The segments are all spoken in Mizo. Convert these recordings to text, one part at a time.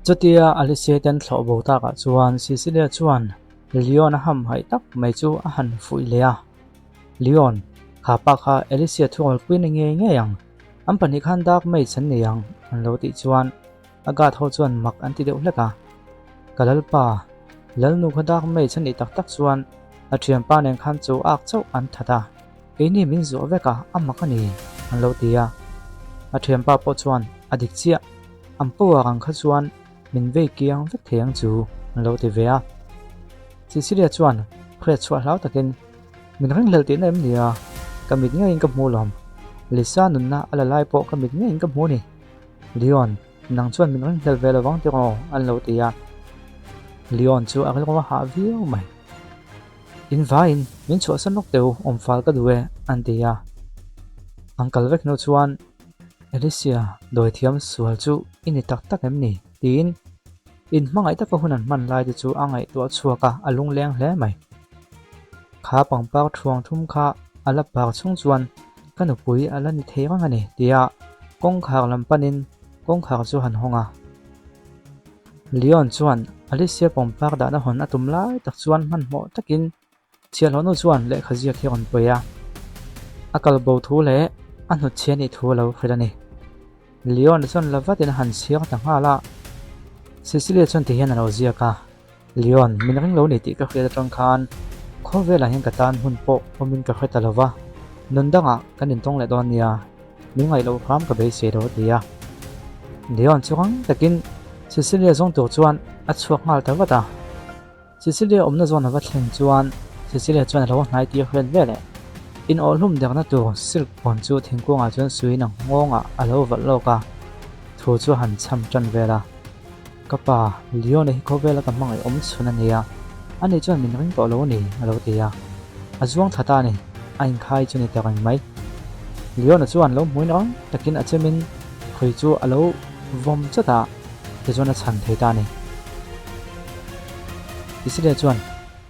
Chutia Alicia te an thlawh bo takah chuan Cecilia chuan Leon a hamhaih tak mai chu a han fuih leh a. Leon, kha pa kha Alicia thuawlpui ni ngei ngei ang, an pahnih khan dark mage an nei ang an lo tih chuan a guard ho chuan mak an ti deuh hlek a. Ka lalpa, lalnu kha dark mage a nih tak tak chuan a thianpa nen khan chu ak chauh an that a, keini min zuah vek a, a mak a ni an lo ti a. A thianpa pawh chuan a dik chiah, an power ang kha chuan min vei kiang vek thei ang chu an lo ti ve a. Cecilia chuan hriat chhuah hlau takin min ringhlel tihna em ni a, ka mit ngeiin ka hmu lawm. Lisa nunna a la lai pawh ka mit ngeiin ka hmu a ni. Leon, nang chuan min ringhlel ve lovang tiraw an lo ti a. Leon chu a rilru a hah viau mai. In vaiin min chhuahsan lawk teu awm fal ka duh e an ti a. An kal vek hnu chuan Alicia dawithiam sual chu i ni tak tak em ni? tiin in hmangaih taka hun an hman lai te chu a ngaihtuah chhuak a, a lungleng hle mai. Kha pangpar thuang thum kha a la par chhung chuan ka nupui a la ni thei reng a ni tia kawngkhar lam panin kawngkhar chu han hawng a. Leon chuan Alicia pawmpar dahna hawn a tum lai tak chuan hmanhmawh takin Chhiahhlawhnu chuan lehkha ziak hi a rawn pawi a, a kal bo thu leh a hnutchhiah nih thu a lo hrilh a ni. Leon chuan la vatin a han chhiar ta nghal a, Cecilia chuan tihian a lo ziak a, Leon, min ring lo ni tih ka hriat atang khan khawvelah hian ka tan hun pawh awmin ka hre ta lo va, nun dangah kan intawng leh dawn nia, min ngaih loh hram ka beisei lo a ti a. Leon chu rang takin Cecilia zawng tur chuan a chhuak nghal ta vat a. Cecilia awmna zawn a va thleng chuan Cecilia chuan a lo hnai tir hret veleh. In awhhlum derna tur silk puan chu thingkungah chuan suiin a nghawngah a lo valh lawk a, thu chu a han cham tan vel a. Ka pa, Leon-a hi khawvela ka hmangaih awm chhun a nia, ani chuan min ring tawh lo a ni, a lo ti a. A zuang tha ta a ni, a inkhai chu ni ta reng mai. Leon-a chuan lo hmuin rang takin a chemin hrui chu a lo vawm chawt a, tichuan a chhan thei ta a ni. Cecilia chuan,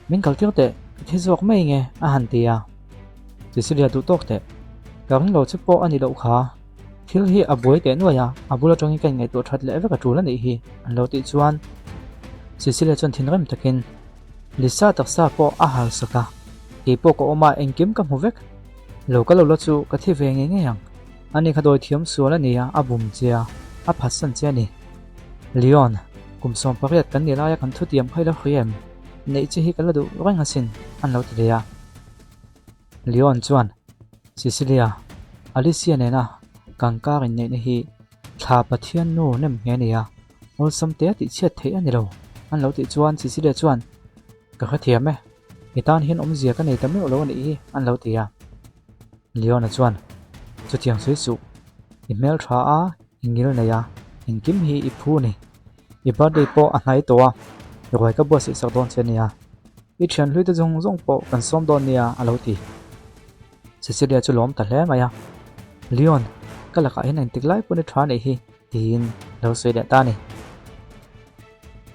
Min kal tir teh, ka thi zawk mai nge, a han ti a. Cecilia duh tawk teh, Ka ring lo che pawh a ni loh kha. Thil hi a buai teh nuai a, a bul atangin ka inngaihtuah that leh vek a tul a nih hi, an lo tih chuan Cecilia chuan thinrim takin Lisa taksa pawh a hal sak a, Keipawh ka awm a, engkim ka hmu vek. Lo ka lo la chu ka thi ve ngei ngei ang. Ani kha dawithiam sual a ni a, a bum che a, a phatsan che a ni. Leon, kum 18 kan nih laia kan thutiam kha i la hria em? Neih che hi ka la duh reng asin, an lo ti leh a. Leon chuan, Cecilia, Alicia nena kan kar inneihna hi thla Pathian nu nem nge nia, awlsam te a tihchhiat theih a ni lo, an lo tih chuan Cecilia chuan, Ka hrethiam e, i tan hian awmzia ka nei ta meuh lo a nih hi, an lo ti a. Leona chuan, Chutiang sawi suh, i hmeltha a, i ngil nei a, engkim hi i phu a ni. I birthday pawh a hnai tawh a, i ruai ka buatsaih sak dawn che a nia. I thian hlui te zawng zawng pawh kan sawm dawn nia, a lo ti. Cecilia chu lawm ta hle mai a, Leon, ka lakah hian engtik lai pawn i tha anih hi, tiin a lo sawi leh ta a ni.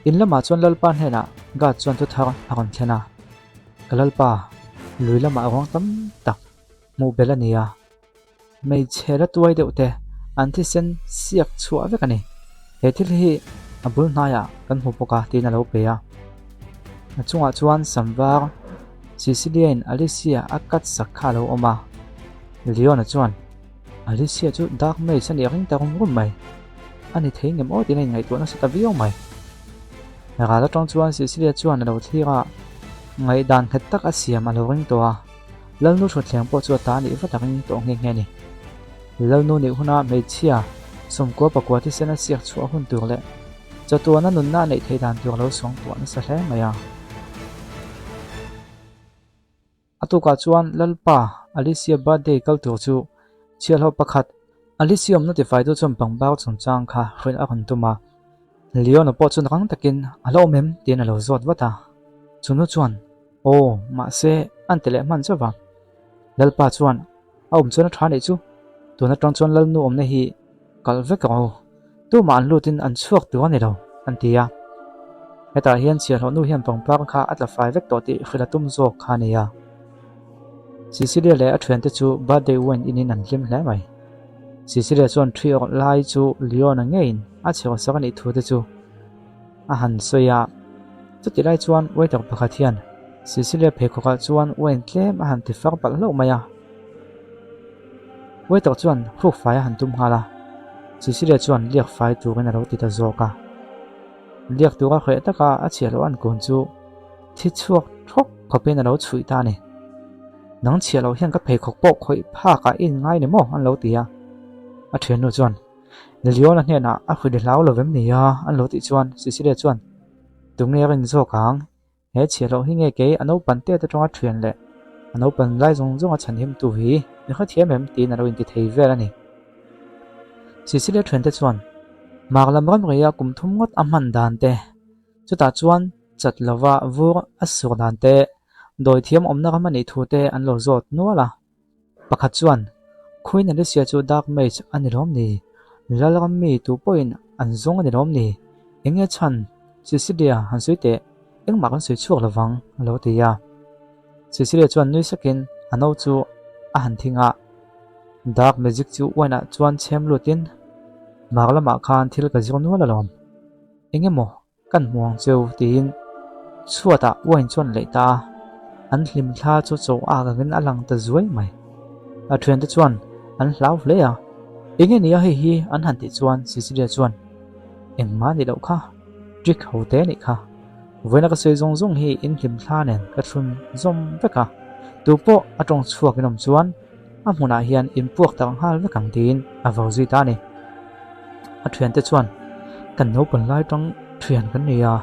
In lamah chuan Lalpa hnenah guard chuan thuthar a rawn thlen a, Ka Lalpa, lui lamah ruang tam tak hmuh belh a ni a, hmeichhe la tuai deuh te an thisen siak chhuah vek a ni. He thil hi a bul hnaiah kan hmu bawk a tiin a lo pe a. A chungah chuan samvar Cecilia-in Alicia a cut sak kha a lo awm a. Leon-a chuan Alicia chu dark mage a nih ring ta rum rum mai. A ni thei ngem aw tiin a inngaihtuah nasa ta viau mai. Ral atang chuan Cecilia chuan a lo thlir a, ngaihdan nghet tak a siam a lo ring tawh a. Lalnu thutthleng pawh chu a ta nih vat a ring tawh nghe nghe a ni. Lalnu nih huna hmeichhia 90 pakua thisen a siak chhuah hun tur leh chatuana nunna a neih theih dan tur a lo suangtuah nasa hle mai a. A tukah chuan Lalpa Alicia birthday kal tur chu chhiahhlawh pakhat Alicia awmna tifaitu chuan pangpar chungchang kha hrilh a rawn tum a. Leona pawh chuan rang takin a la awm em tiin a lo zawt vat a. Chunu chuan Aw, mahse an ti leh hman chauh va. Lalpa chuan a awm chuan a tha nih chu, tun atang chuan Lalnu awmna hi kalh vek ang u, tumah an lutin an chhuak tur a ni lo, an ti a. Hetah hian chhiahhlawh nu hian pangpar kha a tla fai vek tawh tih hrilh a tum zawk kha a ni a. Cecilia leh a thiante chu birthday wine inin an hlim hle mai. Cecilia chuan thi awrh lai chu Leon-a ngeiin a chhiar sak a nih thu te chu. a han sawi a. Chutih lai chuan waiter pakhat hian Cecilia pheikhawkah chuan wine tlem a han ti far palh hlauh mai a. Waiter chuan hruk fai a han tum nghal a, Cecilia chuan liak fai turin a lo ti ta zawk a. Liak tura hreh taka a chhiah loh an kun chu thi chhuak thawk khawpin a lo chhuih ta a ni. Nang chhiah loh hian ka pheikhawk pawh khawih phakah i inngai ni maw? an lo ti a. A thiannu chuan, Leona hnenah a hrilh hlau lo vem ni a? an lo tih chuan Cecilia chuan, Tunge a rin zawk ang? He chhiah loh hi nge kei a naupan tet atanga thian leh a naupan lai zawng zawng a chhanhimtu hi i hrethiam em? tiin a lo inti thei vel a ni. Cecilia thiante chuan Mark lam ram reia kum thum ngawt a hman dan te, chutah chuan chat lova vur a sur dan te, dawi thiam awmna ram a nih thu te an lo zawt nual a. Pakhat chuan, Queen Alicia chu Dark Mage a ni lawm ni? Lalram mi tu pawhin an zawng a ni lawm ni? Eng nge chhan? Cecilia, han sawi teh, engmah kan sawi chhuak lo vang, a lo ti a. Cecilia chuan nui sakin a no chu a han thing a. Dark Magic chu wine ah chuan chhem lutin, Mar lamah khan thil ka zir nual alawm. Eng emaw Kan hmu ang cheu tiin chhuatah wine chuan leih ta a, an hlim thla chu chaw ak angin a lang ta zuai mai. A thiante chuan an hlau hle a, Enge nia hei hi an han tih chuan Cecilia chuan, Engmah nih loh kha, trick ho te nih kha. Vawiina ka sawi zawng zawng hi in hlim thla nen ka thlun zawm vek a, tupawh a tawng chhuak in awm chuan a hmunah hian in puak tak nghal vek ang tiin a vo zui ta a ni. A thiante chuan, Kan naupang lai tang thian kan nei a,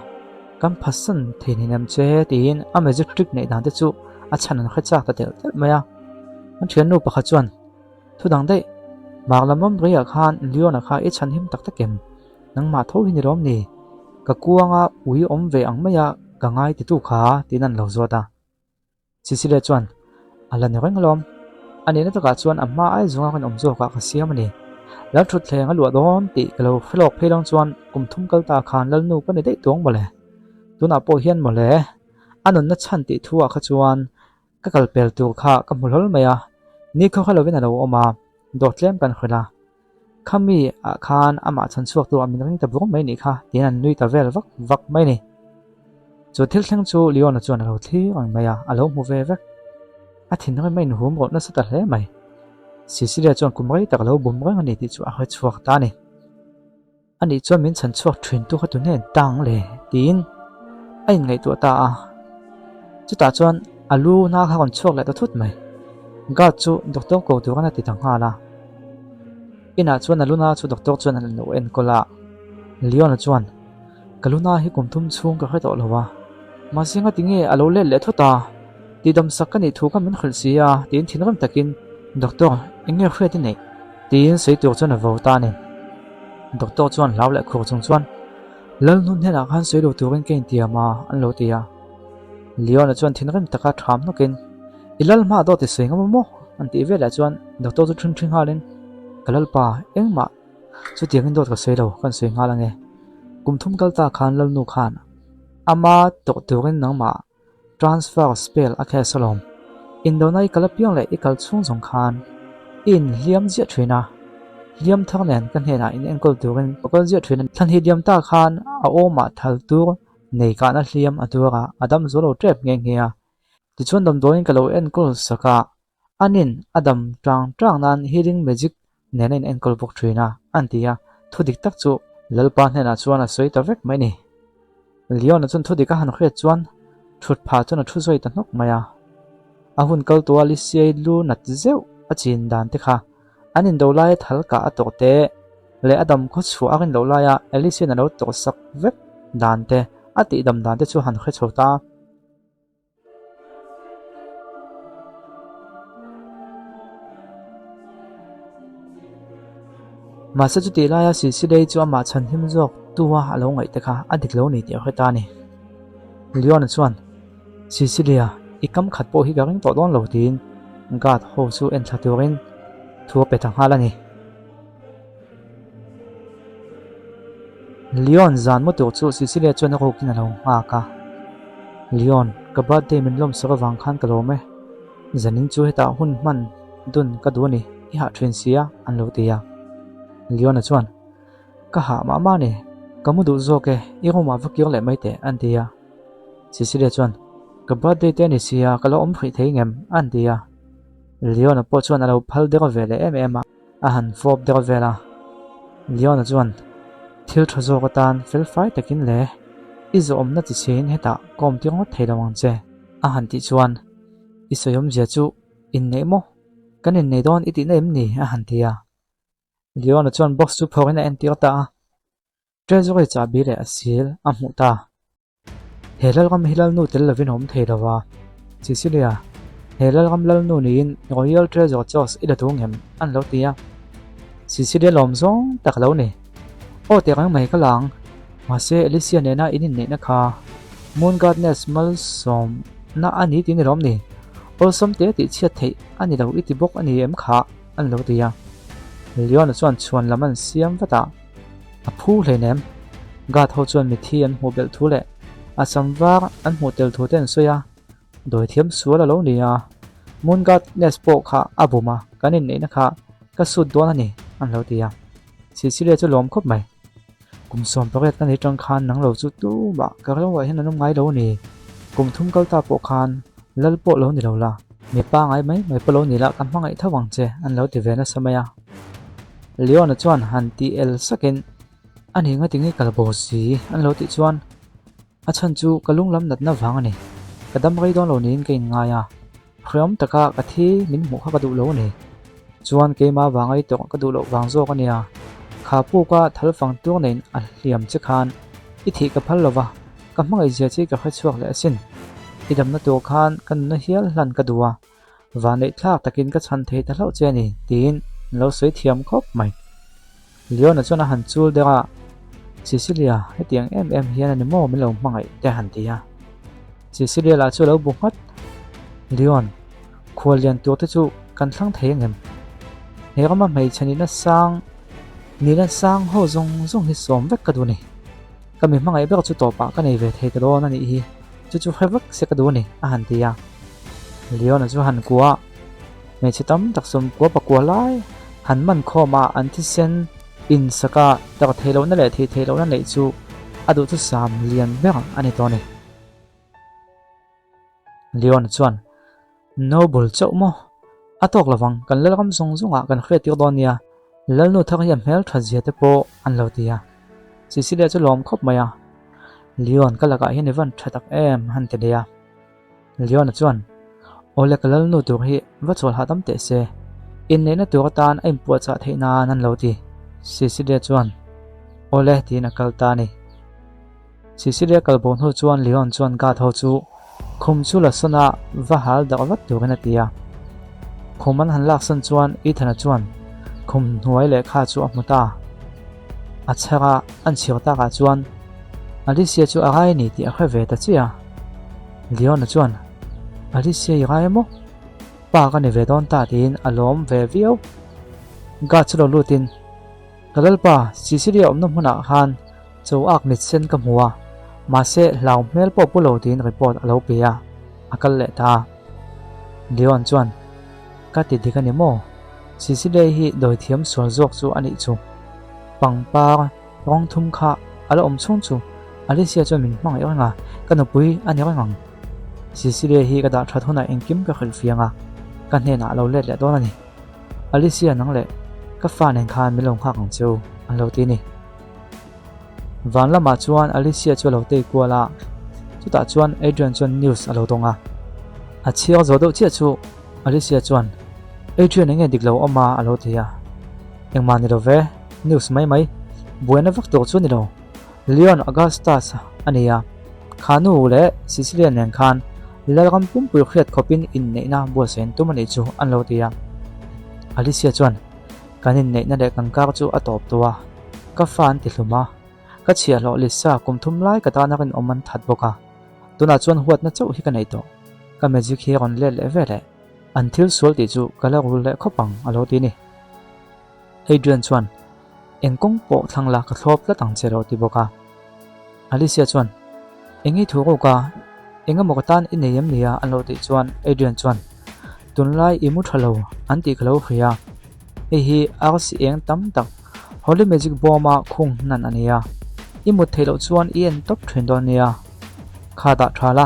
kan phatsan thei hnin em che tiin a magic trick neih dan te chu a chhan an hre chak ta telh telh mai a. An thiannu pakhat chuan, Thu dang daih, Mark lam ram reiah khan Leon-a kha i chhan him tak tak em? Nangmah tho hi ni lawm ni? Ka kuanga ui awm ve ang maia ka ngai titu kha tiin an lo zawt a. Cecilia chuan, A la ni reng alawm. A nihna takah chuan a hma ai zawnga kan awm zawkah ka siam a ni. Lal thutthleng a luah dawn tih ka lo hre lawk phei lang chuan kum thum kal ta khan Lalnu ka ni daih tuang mawle. Tunah pawh hian mawle, a nunna chhan tih thu ah kha chuan ka kal pel tur kha ka hmu hlawl mai a, ni khaw kha lovin a lo awm a, dawr tlem kan hrilh a. Khami ah khan amah chhan chhuak tu ah min ring ta bur mai nih kha tiin an nui ta vel vak vak mai ni. Chu thil thleng chu Leona chuan a lo thlir reng mai a, a lo hmu ve vek. A thinrim a inhum rawh nasa ta hle mai. Cecilia chuan kum rei tak a lo bum reng a ni tih chu a hre chhuak ta a ni. Anih chuan min chhan chhuak thin tu kha tu hnen tang le tiin a inngaihtuah ta a. Chutah chuan a lu na kha rawn chhuak leh ta thut mai. Guard chu doctor ko turin a ti ta nghal a. Inah chuan a lu na chu doctor chuan a lo enkawl a. Leon-a chuan, Ka lu na hi kum thum chhung ka hre tawh lo a. Mahse ngati nge a lo let leh thut a? Tihdamsak ka nih thu kha min hrilh si a tiin thinrim takin, Doctor, eng nge hriat i neih? Tiin sawi tur chuan a vo ta a ni. Doctor chuan hlau leh khur chung chuan, Lalhnun hnenah khan sawi lo turin ka intiam a, an lo ti a. Leon-a chuan thinrim taka ṭham hnawkin, I lal hma dawt i sawi ngam a maw? an tih velah chuan doctor chu ṭhin ṭhi nghalin, Ka lalpa, engmah chutiangin dawt ka sawi lo, kan sawi nghal ange. Kum thum kal ta khan lalnu khan ama tawh turin nangmah Transfer spell a case alawm. Indona i kal apiang leh i kal chhung zawng khan i inhliam ziah thin a, hliam thar nen ka hnenah in enkawl turin ka kal ziah thin a ni. Thlanhnih diam ta khan a awmah thal tur nei kahna hliam a tuar a, a dam zo lo tep nghe nghe a. Tichuan damdawiin ka lo enkawl sak a, Anin a dam tang tang nan healing magic nen a in enkawl bawk thin a, an ti a, thu dik tak chu Lalpa hnenah chuan a sawi ta vek mai ni. Leon-a chuan thu dik a han hriat chuan thut phah chuan a thu zawi ta hnawk mai a. A hun kal tawh a Lisiai lu nat zeuh a chin dan te kha an indo laia thal kah a tawh te leh a dam khaw chhuah a rin loh laia Alice-in a lo tawh sak vek dan te a tihdam dan te chu a han hre chho ta a. Mahse chutih laia Sicily chu amah chhanhim zawk tua a lo ngaih te kha a dik lo ni tih a hre ta a ni. Leon-a chuan, Sicilia, i kam khat pawh hi ka ring tawh dawn lo tiin guard ho chu en thla turin thu a pe ta nghal a ni. Leon zan mu tur chu Cecilia chuan a rukin a lo nghak a. Leon, ka birthday min lawmsak avang khan ka lawm e. Zanin chu hetah hun hman dun ka duh a ni, i hah thin sia, an lo ti a. Leon-a chuan, Ka hah mah mah a ni. Ka mu duh zawk e, i room ah va kir leh mai teh, an ti a. Cecilia chuan, Ka birthday te a ni sia, ka lo awm hrih thei ngem? an ti a. Leona pawh chuan a lo phal der ve leh em em a, a han fawp der vel a. Leona chuan, Thil tha zawk atan felfai takin le, i zawhawmna chi chhiain hetah ka awm tir ngawt thei lo ang che, a han tih chuan, I sawiawmzia chu inneih maw? Kan innei dawn i tihna em ni? a han ti a. Leona chuan box chu phawrhin a entir ta a. Treasury chahbi leh a sil a hmuh ta. He lalram hi lalnu tel lovin a awm thei lo va. Cecilia, he lalram lalnu niin Royal Treasure Chest i la tung em? an lo ti a. Cecilia lawm zawng tak a lo ni. Aw teh reng mai ka la ang. Mahse Alicia nena in inneihna kha Moon Godness malsawmna a ni tih ni lawm ni? Awlsam te tih chhiat theih a ni lo i ti bawk a ni em kha? an lo ti a. Leona chuan chhuan lam an siam vat a. A phu hleinem. Guard ho chuan mithi an hmuh belh thu leh a sam var an hmuh tel thu te an sawi a, dawithiam sual a lo ni a, Moon Guard Nest pawh kha a bum a, kan inneihna kha ka sut dawn a ni, an lo ti a. Cecilia chu lawm khawp mai. Kum 18 ka ni tang khan nang lo chu tumah ka rilruah hian an awm ngai lo a ni. Kum thum kal ta pawh khan lal pawh lo ni lo la, mi pangai mai mai pawh lo ni la ka hmangaih tho ang che, an lo ti ve nasa mai a. Leona chuan han ti el sakin, A ni nga tinge kal bo si? an lo tih chuan, A chhan chu ka lunglam natna vang a ni. Ka dam rei dawn lo niin ka inngai a, hreawm taka ka thi min hmuh kha ka duh lo a ni. Chuan keimah vanga i tawrh ka duh loh vang zawk a nia. Kha puka thal fang tur neiin a hliam che khan i thih ka phal lo va, ka hmangaihzia chi ka hrechhuak leh asin. I damna tur khan ka nunna hial hlan ka duh a. Vanneih thlak takin ka chhan thei ta hlauh che a ni, tiin an lo sawi thiam khawp mai. Leona chuan a han chul deuh a, Cecilia, hetiang em em hian a ni maw min lo hmangaih te a han ti a. Cecilia lah chu a lo bu nghat, Leon, khual lian tur te chu kan thlang thei angem? He rama hmeichhe nihna sang, nihna sang ho zawng zawng hi sawm vek ka duh a ni. Ka mi hmangaih ber chu tawpah ka nei ve thei ta dawn a nih hi, chu chu hre vek se ka duh a ni, a han ti a. Leona chu han kua a, hmeichhe tam tak sawmkua pakua lai han man khawm a, an thisen insaka tar theih lohna leh thih theih lohna neih chu a duhthusam lian ber a ni tawh a ni. Leon chuan, Noble chauh maw? A tawk lovang, kan lalram zawng zawngah kan hriat tir dawn nia, Lalnu thar hi a hmel that zia te pawh an lo ti a. Cecilia chu lawm khawp mai a, Leon ka lakah hian i van tha tak em han ti leh a. Leona chuan, Awle ka Lalnu tur hi va chawl hahdam teh se, inneihna tur atan a inpuahchah theih nan an lo ti. Cecilia chuan, Awle tiin a kal ta a ni. Cecilia kal bo hnu chuan Leon chuan guard ho chu khum chu la sawn a va hal darh vat turin a ti a. Khum an han lak san chuan Ethan-a chuan khum hnuai lehkha chu a hmu ta. A chher a, an chhir takah chuan Alicia chu a rai a ni tih a hre ve ta chiah a. Leon-a chuan, Alicia i rai emaw? Pa ka ni ve dawn ta tiin a lawm ve viau. Guard chu lo lutin, Ka lalpa, Cecilia awmna hmunah khan Cho ak mit sen ka hmu a, mahse hlau hmel pawh pu lo tiin report a lo pe a, a kal leh ta a. Leon chuan, Ka ti dik a ni maw? Cecilia hi dawithiam sual zawk chu a nih chu. Pangpar rawng thum kha a la awm chhung chu Alicia chuan min hmangaih reng a, ka nupui a ni reng ang. Cecilia hi ka dah that hunah engkim ka hrilh fiang a, ka hnenah a lo let leh dawn a ni. Alicia nang leh ka fa nen khan min lo nghak ang che u, an lo ti a ni. Van lamah chuan Alicia chu a lo tei kual a, chutah chuan Adrian chuan news a lo dawng a. A chhiar zawh deuh chiah chu Alicia chuan, Adrian enge dik lo awm a? a lo ti a. Engmah ni lo ve, news mai mai, buaina vak tur chu a ni lo. Leon Augustus a ni a, kha nu leh Cecilia nen khan Lalram pumpui hriat khawpin inneihna buatsaih an tum a nih chu an lo ti a. Alicia chuan, Kan inneihna leh kan kar chu a tawp tawh a, ka fa an ti hlum a, ka chhiahhlawh Lisa kum thum lai ka tana rinawm an that bawk a, tunah chuan huatna chauh hi ka nei tawh, ka magic hi a rawn let leh ve leh, an thil sual tih chu ka la rul leh khawp ang a lo ti a ni. Adrian chuan, Eng kawng pawh thlang la ka thlawp tlat ang che lo ti bawk a. Alicia chuan, Eng i thu ruk a, eng emaw ka tan i nei em nia an lo tih chuan Adrian chuan, Tunlai i mu tha lo an tih ka lo hria. Hei hi arsi eng tam tak Holy Magic bawma khung hnan a nia. I mut theih loh chuan i en tawp thin dawn nia. Kha dah tha la,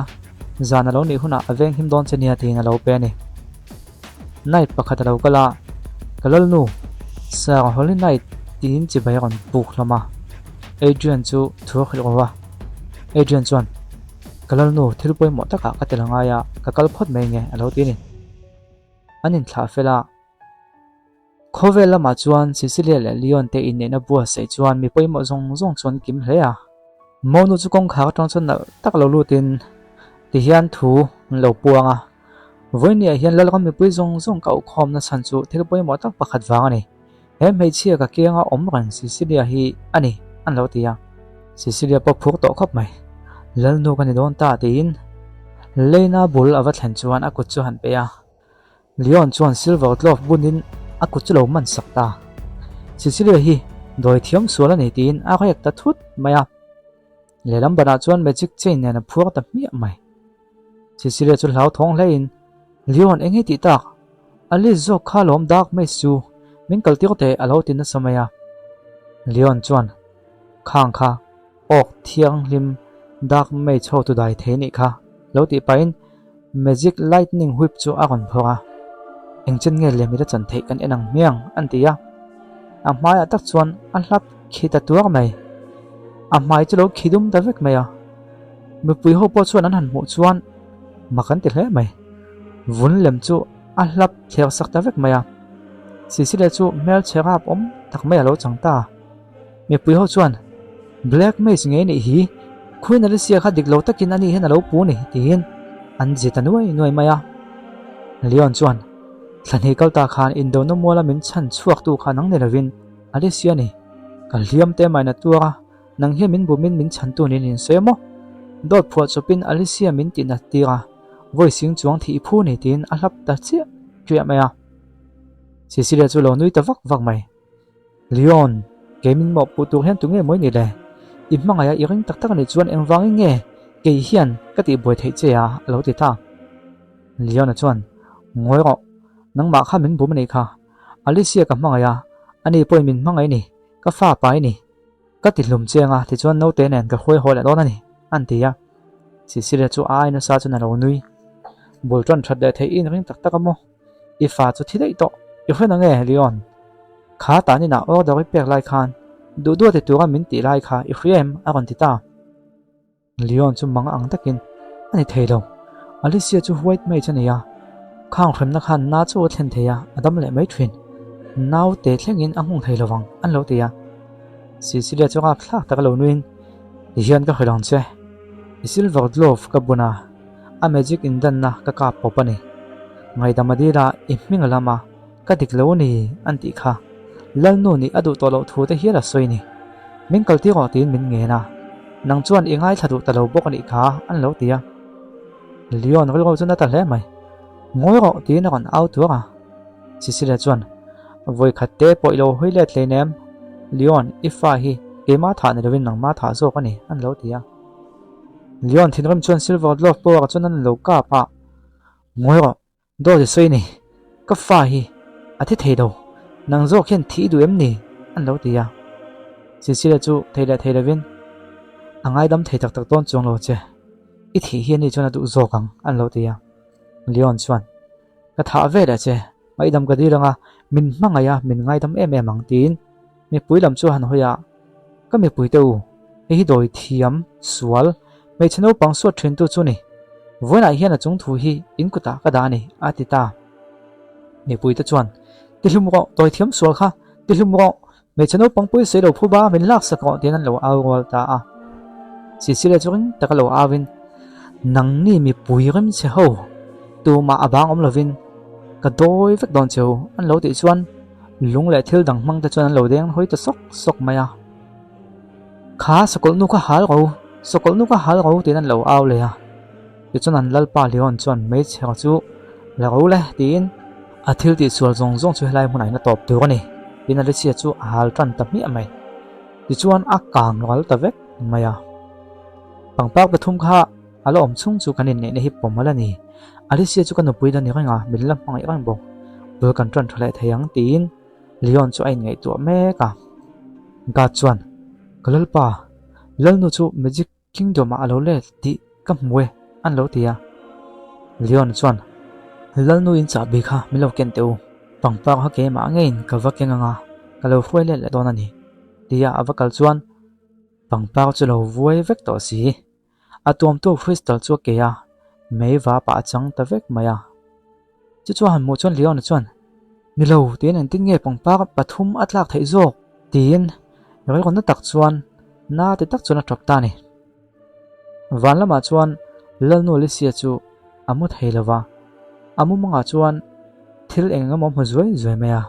zan a lo nih hunah a veng him dawn che nia tiin a lo pe a ni. Knight pakhat a lo kal a, Ka lalnu, Sir Holy Knight tiin chibai a rawn puk hlawm a. Adrian chu thu a hrilh ro a. Adrian chuan, Ka lalnu, thil pawimawh takah ka tel angai a, ka kal phawt mai nge a lo ti a ni. An inthlah fel a. Khawvel lamah chuan Cecilia leh Leon te inneihna buatsaih chuan mi pawimawh zawng zawng chu an kim hle a. Monu chu kawngkhar atang chuan nalh tak lo lutin tihian thu an lo puang a, Vawinia hian Lalram mipui zawng zawng ka auhkhawmna chhan chu thil pawimawh tak pakhat vang a ni. He hmeichhia ka kianga awm reng Cecilia hi a ni, an lo ti a. Cecilia pawh phur tawh khawp mai. Lalnu ka ni dawn ta tiin Leina bul a va thlen chuan a kut chu han pe a. Leon chuan silver glove bunin a kut chu lo man sak ta. Cecilia hi dawi thiam sual a ni tiin a rek ta thut mai a. Lehlam banah chuan magic chain nen a phuar ta hmiah mai. Cecilia chu hlauthawng hlein, Leon eng nge tih tak? Alice zawk kha lawm dark mage chu min kal tir teh a lo ti nasa mai a. Leon chuan, Khang kha awk thianghlim dark mage ho tu dai thei nih kha lo tih pahin Magic Lightning Whip chu a rawn phawrh a, Engchen nge lem ila chan theih kan en ang hmiang? an ti a. A hmaiah tak chuan a hlap khi ta tuar mai. A hmai chu lo khi dum ta vek mai a. Mipui ho pawh chuan an han hmuh chuan mak an ti hle mai. Vun lem chu a hlap thler sak ta vek mai a. Sisile chu hmelchhe rap awm tak mai a lo chang ta. Mipui ho chuan, Black Mage ngei nih hi, Queen Alicia kha dik lo takin ani hian a lo pu ni, tiin an zi ta nuai nuai mai a. Leon chuan, Thlahnih kal ta khan indona muala min chhan chhuaktu kha nang ni lovin Alicia ni, ka hliam te mai na tuar a, nang hian min bumin min chhantu niin in sawi a maw? Dawt phuah chawpin Alicia min tih nat tir a, vawi sing chuang thih i phu ni, tiin a hlap ta chiah chiah mai a. Cecilia chu lo nui ta vak vak mai. Leon, kei min mawhpuh tur hian tunge mawi ni le? I hmangaih a i ring tak tak a nih chuan engvangin nge kei hian ka tihbuai theih che a? a lo ti ta. Leon-a chuan, Ngawi rawh, nangmah kha min bum a nih kha. Alicia ka hmangaih a, ani pawhin min hmangaih a ni, ka fa pai a ni. Ka ti hlum chiang a, tichuan naute nen ka hruai haw leh dawn a ni, an ti a. Cecilia chu a ai nasa chuan a lo nui. Bul tan that leh theih i inring tak tak a maw? I fa chu thi daih tawh, i hre nange Leon? Kha tan inah order i pek lai khan duh duh ti tura min tih lai kha i hria em? a rawn ti ta. Leon chu mang ang takin a ni thei lo. Alicia chu white mage a nei a, khang hremna khan na chu a thlen thei a, a dam leh mai thin. Naute thlengin a nghung thei lo vang, an lo ti a. Cecilia chu rapthlak tak a lo nuin, Tihian ka hrilh ang che, i silver glove ka bun a, a magic indanna ka kap pawp a ni. Ngaidam a dil a, i hming a lam a, ka dik lo a ni, an tih kha. Lalnu nih a duh tawh loh thu te hial a sawi ni. Min kal tir rawh tiin min ngen a, nang chuan i ngaithla duh ta lo bawk a nih kha, an lo ti a. Leon rilru chu na ta hle mai. Ngawi rawh tiin a rawn au tuar a. Cecilia chuan, Vawi khat te pawh i lo hawi let hlei nem. Leon, i fa hi keimah thah ni lovin nangmah thah zawk a ni, an lo ti a. Leon thinrim chuan Silver Glove pawh chuan an lo kap a, Ngawi rawh, dawt i sawi ni, ka fa hi a thi thei lo, nang zawk hian thih i duh em ni? an lo ti a. Cecilia chu thei leh thei lovin, A ngaidam thei tak tak dawn chuang lo che, i thih hi ani chuan a duh zawk ang, an lo ti a. Leon chuan, Ka thah ve leh che, ngaihdam ka dil anga min hmangaih a, min ngaidam em em ang, tiin mipui lam chu a han hawi a. Ka mipui te u, hei hi dawi thiam, sual, hmeichhe naupang suat thintu chu ni. Vawiinah hian a chung thu hi in kutah ka dah a ni, a ti ta. Mipui te chuan, Tihlum rawh, dawi thiam sual kha, tihlum rawh, hmeichhe naupang pawh i sawi lo phu ba, min laksak rawh, tiin an lo au rual ta a. Cecilia chu ring taka lo auin, Nangni mipui rimchhe ho, tumah a bang awm lovin ka dawi vek dawn che u, an lo tih chuan, Lung leh thil dang hmang te chuan an lo deng hawi ta sawk sawk mai a. Kha sakawlh nu kha hal ro, sakawlh nu kha hal ro tiin an lo au leh a. Tichuan an lalpa Leon chuan hmeichhe chu la ro le tiin a thil tihsual zawng zawng chu helai hmunah hian a tawp tur a ni tiin Alicia chu a hal tan ta hmiah mai. Tichuan a kang ral ta vek mai a. Pangpar pathum kha A la awm chhung chu kan inneihna hi pawm a la ni. Alicia chu ka nupui la ni reng a, min la hmangaih reng bawk. Bul kan ṭan ṭha leh thei ang tiin Leon chu a inngaihtuah mek a. Guard chuan, Ka lalpa, Lalnu chu Magic Kingdom-ah a lo let tih ka hmu e, an lo ti a. Leon chuan, Lalnu in chahbi kha min lo ken teh u, pangpar kha keimah ngeiin ka va keng anga ka lo hruai let leh dawn a ni, tia a va kal chuan pangpar chu lo vuai vek tawh si. A tuamtu crystal chu a kei a, mei vapah a chang ta vek mai a. Chu chu a han hmuh chuan Leona chuan, Ni lo, tiin engtin nge pangpar pathum a tlak theih zawk? tiin rilru tak chuan na ti tak chuan a tawp ta a ni. Van lamah chuan Lalnu Alicia chu a mu thei lo va, a mumangah chuan thil eng eng emaw a hmu zuai zuai mai a.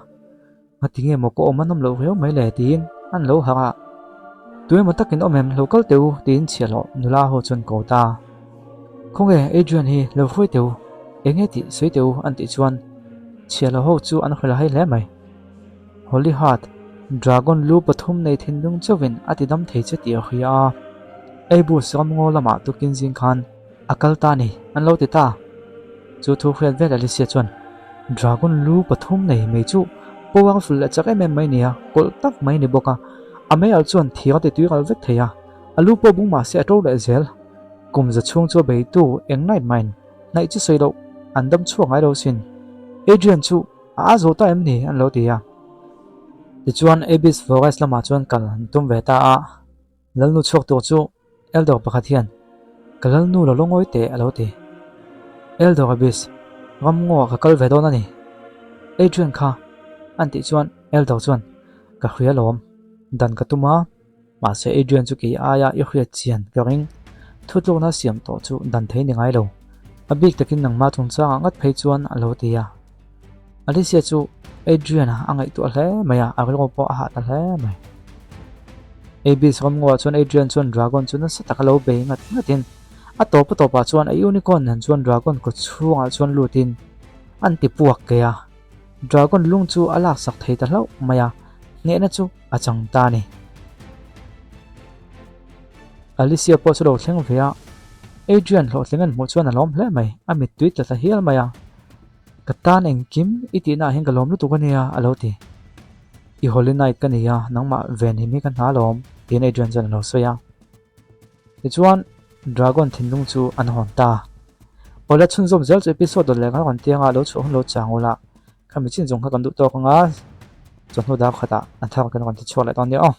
Ngati nge maw ka awm a nawm loh riau mai le tiin an lo harh a, Tu emaw takin awm em lo kal teh u tiin chhiahhlawh nula ho chuan ko ta. Khawnge Adrian hi lo hruai teh u, eng nge tih sawi teh u an tih chuan chhiahhlawh ho chu an hrilh hai hle mai. Holy Heart, Dragon lu pathum nei thinlung chauhin a ti dam thei che tih a hria a, Eibus ramngaw lamah tukin zing khan A kal ta ni, an lo ti ta. Chu thu hriat vel Alicia chuan, Dragon lu pathum nei mai chu powerful leh chak em em mai nia, kawlh tak mai ni bawk a. A mei alh chuan thir a ti tui ral vek thei a, a lu pawh bung mahse a to leh zel. Kum za chhung chu a beitu eng night mine hnaih chu sawi loh an dam chhuak ngai lo sin. Adrian chu a a zo ta em ni? an lo ti a. Tichuan Abyss Forest lamah chuan kal an tum ve ta a. Lalnu chhuak tur chu Eldor pakhat hian, Ka lalnu lo lawngawi teh a lo ti. Eldor Abyss, ramngaw ah ka kal ve dawn a ni. Adrian kha an tih chuan Eldor chuan, Ka hria lawm, dan ka tum a, mahse Adrian chu kei aia i hriat chian ka ring. Thutlukna siam tawh chu dan thei ni ngai lo. A bik takin nangmah chungchangah ngat phei chuan a lo ti a. Alicia chu Adrian-a a ngaihtuah hle mai a, a rilru pawh a hah ta hle mai. Abyss ramngaw ah chuan Adrian chuan Dragon chu nasa taka lo bei ngat ngatin a tawp a tawpah chuan a unicorn nen chuan Dragon kawt chhungah chuan lutin an ti puak kei a, Dragon lung chu a laksak thei ta hlauh mai a, hnehna chu a chang ta a ni. Alicia pawh chu lo thleng ve a, Adrian hlawhtling an hmuh chuan a lawm hle mai, a mittui tla ta hial mai a. Ka tan engkim i tihna ah hian ka lawm lutuk a nia, a lo ti. I Holy Knight ka ni a, nangmah venhim hi ka hna lawm, tiin Adrian chuan a lo sawi a. Tichuan, Dragon thinlung chu an hawn ta. Awle chhunzawm zel chu episode dawt leh nghal kan tiang a, lo chhuah hun lo chang ula, khami chin zawng kha kan duh tawk anga, chawhnu dar khatah a thar kan rawn ti chhuak leh dawn nia aw.